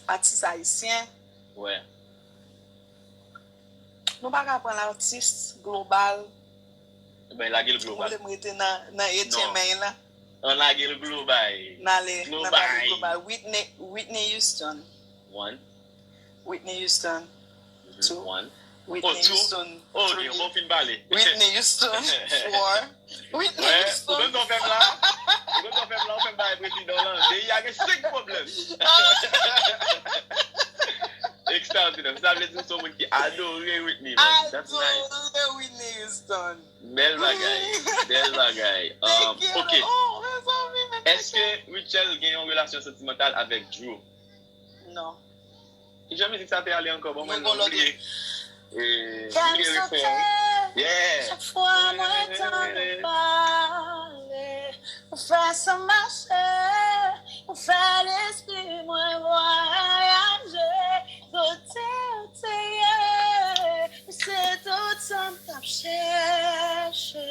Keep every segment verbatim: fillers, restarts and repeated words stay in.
Atis ayisyen. Wè. Nou pa ka pran atis global. Ebyen, lage l Ou global. vle m rete nan, nan etyen men la? An lage l global. N ale nan Global. Pale global. Whitney, Whitney Houston. One. Whitney Houston. Two. One. Whitney Oh, two. Houston. Oh, Three. Bon, fin pale. Whitney Houston. Four. Whitney Wè, ou Houston. Konn sa w fè m la? Ou konn sa w fè m la? Ou fè m bay prezidan lan. Peyi a gen senk pwoblèm. Extraordinaire. Sa vle di w se yon moun ki adore Whitney, man. That's nice. Adore Whitney Houston. Bèl bagay. Bèl bagay. Um, Thank you. Ok. Oh, mezanmi, men Èske Rutshelle gen yon relasyon santimantal avèk Drew? Non. Kijan mizik sa te ale ankò? Bon, mwen Nou gon lòt bliye. Eh, Kè m bliye sote. Refren. Yeah. Chak fwa mwen tande pale, ou fè san mache, ou fè lespri mwen vwayaje. Kote ou te ye, se tout sa m t ap chèche.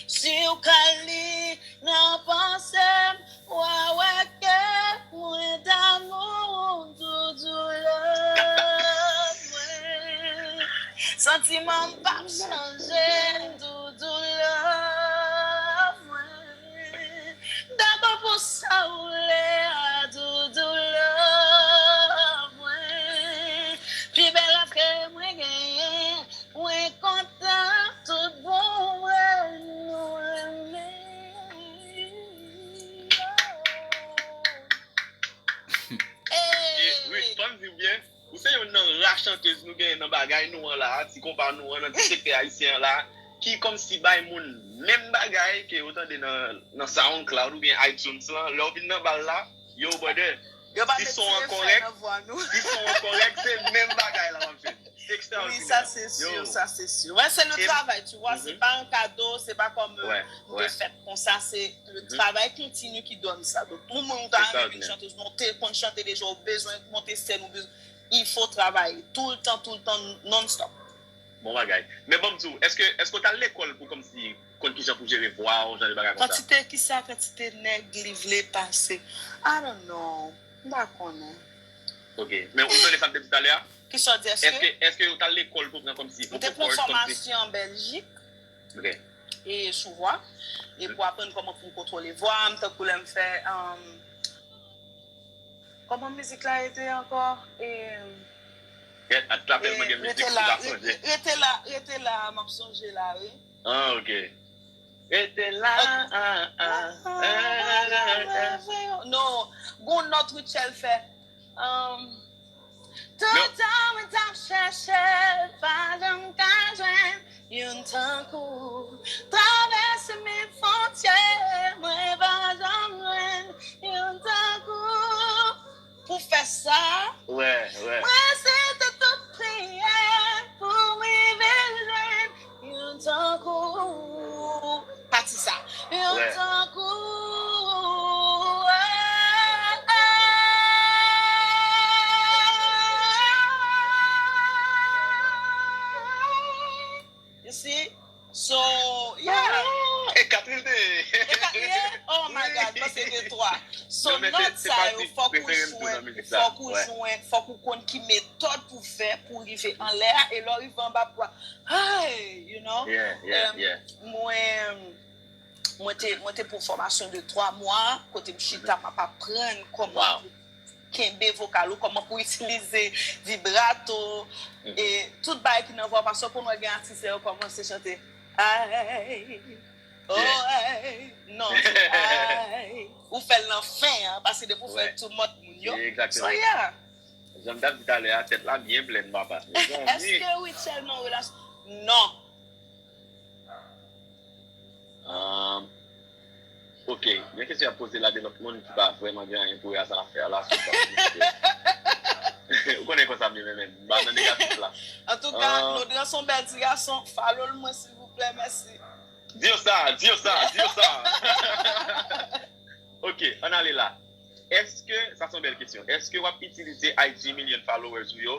Si w ka li nan panse m, w a wè ke mwen damou, doudou love mwen. Santiman m p ap chanje, doudou love mwen. Dabò pou sa ou vle a, doudou love mwen. Pi bèl love ke mwen genyen, mwen kontan tout bon mwen nou renmen. Wi, fò m di w byen, ou se youn nan ra chantez nou genyen nan bagay nou an la a, ti konpa nou an, nan ti sektè ayisyen an la a, ki kòmsi bay moun menm bagay ke yo tande nan, nan SoundCloud oubyen iTunes lan, lè w vin nan bal la, yo, brother, Yo pa si met son ti an efè kòrèk, nan vwa nou. Si son an kòrèk, se menm bagay la w ap jwenn. Extraordinaire. Oui, ça c'est sûr, Yo. Ça c'est sûr. Ouais, c'est le Et- travail, tu vois, c'est Mhm. Pas un cadeau, c'est pas comme euh, Ouais, de ouais. Fête comme ça, c'est le Mhm. Travail continu qui donne ça. Donc, tout le monde a C'est ça, envie de chanter, monter, qu'on chante déjà, au besoin de monter scène, au besoin, il faut travailler tout le temps, tout le temps, non-stop. Bon bagay. Men bon, m di w, èske, èske w t al lekòl pou kòmsi konn kijan pou jere vwa w, jan de bagay konsa? Kantite ki sa, kantite nèg li vle pase. I don't know. M pa konnen. Ok. Men ou tande sa m te di talè a? Ki sa w di, èske? Èske, èske ou t al lekòl pou pran kòmsi M te pran vocal course, kòmsi? Fòmasyon an Bèljik Ok. e sou vwa, e pou aprann kòman pou m kontwole vwa m, tankou lè m fè, um, kòman mizik la rete ankò? E, Gèt, at la tèlman gen e mizik rete ou la, pa sonje. rete, rete la, rete la, m ap sonje la, wi. Ah, ok. Rete la, ah, ah, ah, ah, ah. Non, gon nòt Rutshelle fè. Um, Toutan mwen t ap chèche l, pa janm ka jwenn youn tankou w. Travèse mil fwontyè, mwen pa janm jwenn youn tankou w. Pou fè sa, Wè, wè. Mwen se te tout priyè pou m rive jwenn youn tankou w. Pati sa. Youn Wè. Tankou w. You see? So, yeah. E kat li te ye. E kat li ye? Oh my God, paske gen twa. So, Non, men se- nòt se sa pati yo, fòk ou prefere m tou nan jwenn, mizik sa. fòk ou Wè. Jwenn, fòk ou konn ki metòd pou fè, pou rive anlè a, e lè w rive anba pou, hey, you know? Yeah, yeah, Em, yeah. Mwen, mwen te, mwen te pran fòmasyon de twa mwa, kote m chita, m ap aprann kòman Wow. Pou kenbe vokal ou, kòman pou itilize vibrato, e tout bagay ki nan vwa, paske w konn wè gen atis yo kòmanse chante, ay, oh, ay, non, se ay, ou fè l nan fen an, paske depi w fè Wè. Tou mòd moun yo, Exactement. So, yeah. Jan m t ap di talè a, tèt la byen plèn, papa. Èske Rutshelle nan relasyon? Non. Um, ok, gen kesyon y ap poze la de lòt moun ki pa vrèman gen anyen pou wè a sa n ap fè a la. Ou konnen konsa m ye menm, m pa nan negatif la. Antouka, Nodran se yon bèl ti gason. Follow l mwen, silvouplè, mèsi. Di yo sa, di yo sa, di yo sa. Ok, ann ale la. Èske, sa se yon bèl kesyon, èske w ap itilize I G million followers ou yo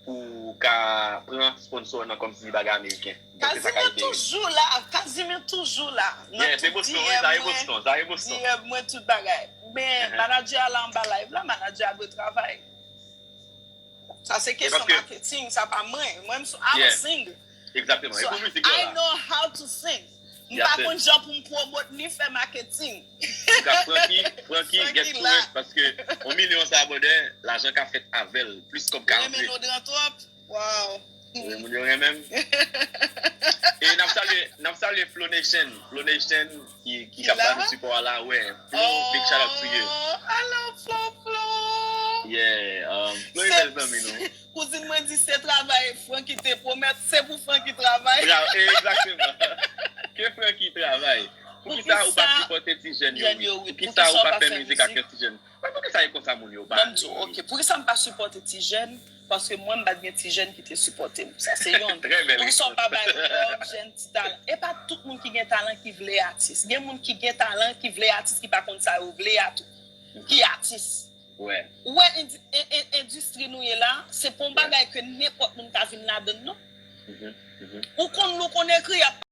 pou ka pran sponsor nan kòmsi bagay ameriken? Paske sa ka Casimir ede. Toujou la, Casimir toujou la. Nan Yeah, se tout Boston, D M wi, sa e mwen, Boston, sa e Boston. D M mwen, tout bagay. Men, manager la anba live la, manager a dwe travay. Sa se kesyon marketing, sa pa mwen. Mwen, I'm a singer. Exactement. So, I know how to sing. M pa konn jan pou m promote ni fè marketing. Francky, Francky, get to it, paske yon milyon sa, brother, lajan ka fèt avè l, plis kòb ka antre. Renmen nou gran twòp. Wow. Moun yo renmen m. E n ap salye, n ap salye Flow Nation. Flow Nation ki ki k ap ba nou sipò a la, wè. Flow, big shout out to you. Hello Flow Flow. Yeah, um, Flow e bèl zanmi nou. Kouzin mwen di se travay Francky te pwomèt, se pou Francky travay. Exactement. Ke Francky travay. Poukisa ou pa sipòte ti jèn yo wi? Poukisa ou pa fè mizik ak ti jèn? Mwen poukisa e konsa moun yo ba. Ban m di w, ok, poukisa m pa sipòte ti jèn? Paske mwen m pa t gen ti jèn ki te sipòte m. Sa se yonn. Poukisa w pa bay love jèn ti talan? E pa tout moun ki gen talan ki vle atis. Gen moun ki gen talan ki vle atis ki pa konn sa yo vle a tou. Ki atis. Ou wè endistri nou ye la, se pa yon bagay ke nenpòt moun ka vin ladann non. Ou konn li, ou konn ekri, y ap